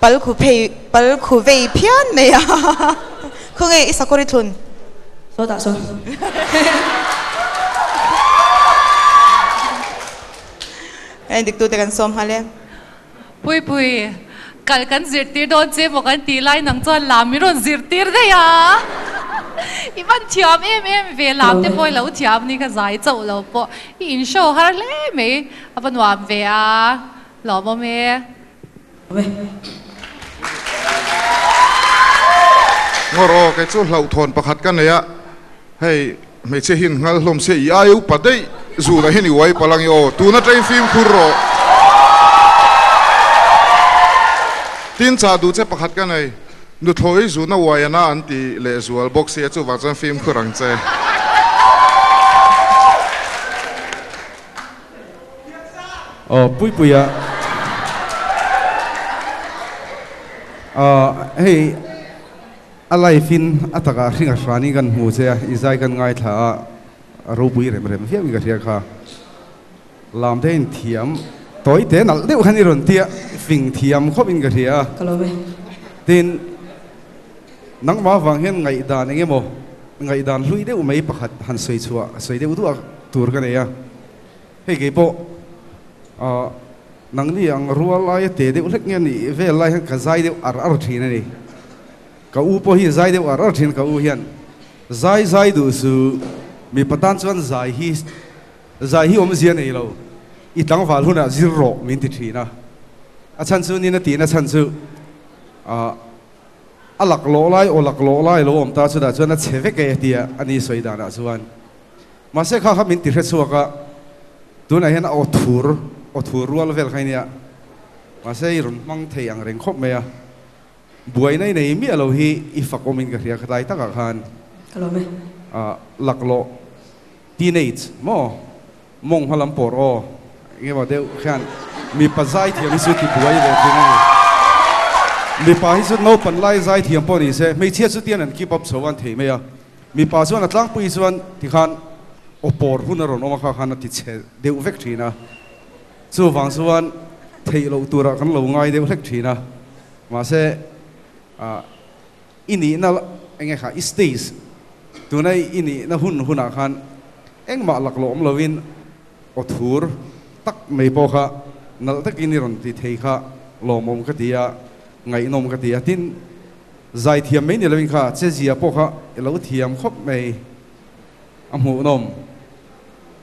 Pal khu phei pal khu vei phian mai a. Khawnge i sakawr i thlun? Sawtah sawn. Hei dik tute kan sawm nghal e. Puipui, kal kan zirtir dawn che maw kan tih lai nang chuan lam min rawn zirtir daih a. I van thiam em em ve, lam te pawh i lo thiam ni ka zai chauh lo pawh. I in show har hle mai, a va nuam ve a, lawmawm e. Ngawr aw, kei chu hlauhthawn pakhat ka nei a, hei hmeichhia hi in nghal hlawm sia i ai upa daih zun ah hian i uai palh ang i aw, tun atangin fimkhur rawh. Tin chah duh che pakhat ka nei, nuthlawi zun a uai ana an ti leh zual bawk sia chuvang chuan fimkhur ang che. Aw Puipuia Aw hei a life in a takah hring a hranin kan hmu che a i zai kan ngaithla a a ropui rem rem viau in ka hria kha lam te in thiam tawi te nalh deuh khan i rawn tia fing thiam khawp in ka hria a Ka lo e. Tin nangmah vang hian ngaihdan eng emaw ngaihdan hlui deuh mai pakhat han sawi chhuah sawi deuh duah tur ka nei a. Hei kei pawh ah nangni ang rual laia te deuh hlek nge nih vel lai hian ka zai deuh ar ar thin a ni. Ka u pawh hi zai deuh ar ar thin ka u hian zai zai duh su mipa tan chuan zai hi zai hi awmzia nei lo i tlangval hunah zir rawh min ti thin a. A chhan chu nin a tihna chhan chu ah a laklawh lai aw laklawh lai lo awm ta chutah chuan a chhe vek e tia a ni sawi danah chuan. Mahse kha kha min ti hre chhuak a, tunah hian a aw thur, aw thur rual vel kha i nia. Mahse i rawn hmang thei ang reng khawp mai a, buaina i nei miah lo hi i fak awmin ka hria khatlai takah khan. Ka lawm e. Ah, laklawh, teenage, maw? Mawng hma lam pawr aw, eng emaw deuh khian mipa zaithiam hi chu ti buai ve thin a ni. Mipa hi chu naupan lai zaithiam pawh ni se, hmeichhia chu tian an keep up chho an thei mai a. Mipa chuan a tlangpui chuan tikhan aw pawr hun a rawn awm a kha khan a ti chhe deuh vek thin a, chuvang chuan theih loh turah kan lo ngai deuh hlek thin a, mahse ah i nihna eng nge kha i stage tuna i nihna hun hunah khan engmah laklawh awm lovin aw thur tak mai pawh kha nalh takin i rawn ti thei kha lawmawm ka ti a, ngaihnawm ka ti a, tin Zaithiam mai ni loin kha chezia pawh kha i lo thiam khawp mai a hmuhnawm.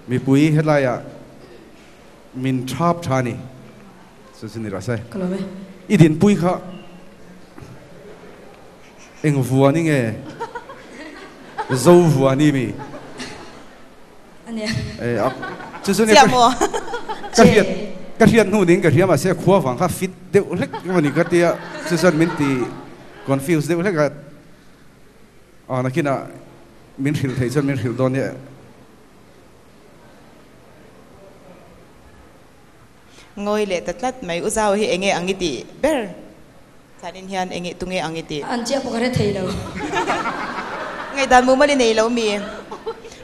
Mipui helaiah min thap tha ni chu chu ni rawh se. Ka lawm e. I dinpui kha eng vuani nge? Zo vuani mi? A nia. E a chu chu ni ka ka hriat ka hriat hnu ning ka hria mahse khua vang kha fit deuh hlek emaw ni ka tia chu chuan min ti confuse deuh hlek a aw nakinah min hrilh theih chuan min hrilh dawn nia. Ngawi leh ta tlat mai u Zau hi enge ang i tih ber zanin hian enge tunge ang i tih. An chiah pawh ka hre thei lo. Ngaihdan mumal i nei lo mi?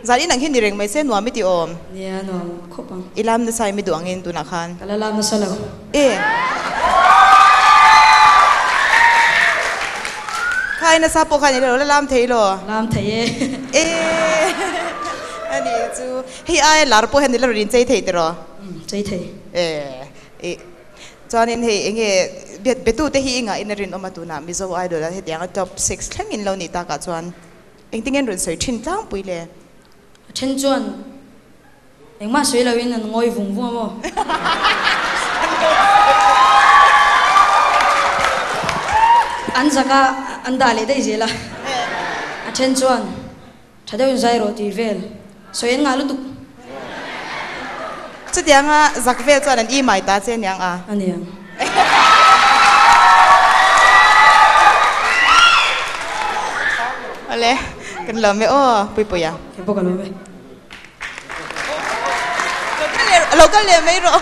Zanin ang hi ni reng mai se nuam i ti awm. Nia nuam khawp ang. I lam nasa i mi duh angin tunah khan. Ka la lam nasa lo. E. Khai nasa pawh khan i lo la lam thei lo. Lam thei e. E. Ani chu hei aia lar pawh hian i la rawn inchei thei tiraw? Chei thei. E i chuanin hei enge betute hi i ngah in a rinawm a tunah Mizo Idol a hetiang a top 6 thleng in lo nih takah chuan engtin nge an rawn sawi thin tlangpui le? A then chuan engmah sawi loin an ngawi vung vung a maw? An zak a an dah leh daih zel a. A then chuan. Tha deuhin zai rawh tih vel sawi an ngah lutuk. Chutianga zak vel chuan an imai ta che aniang a. Aniang. Awle, kan lawm e aw Puipuia. Kei pawh ka lawm e. Lo kal leh mai rawh.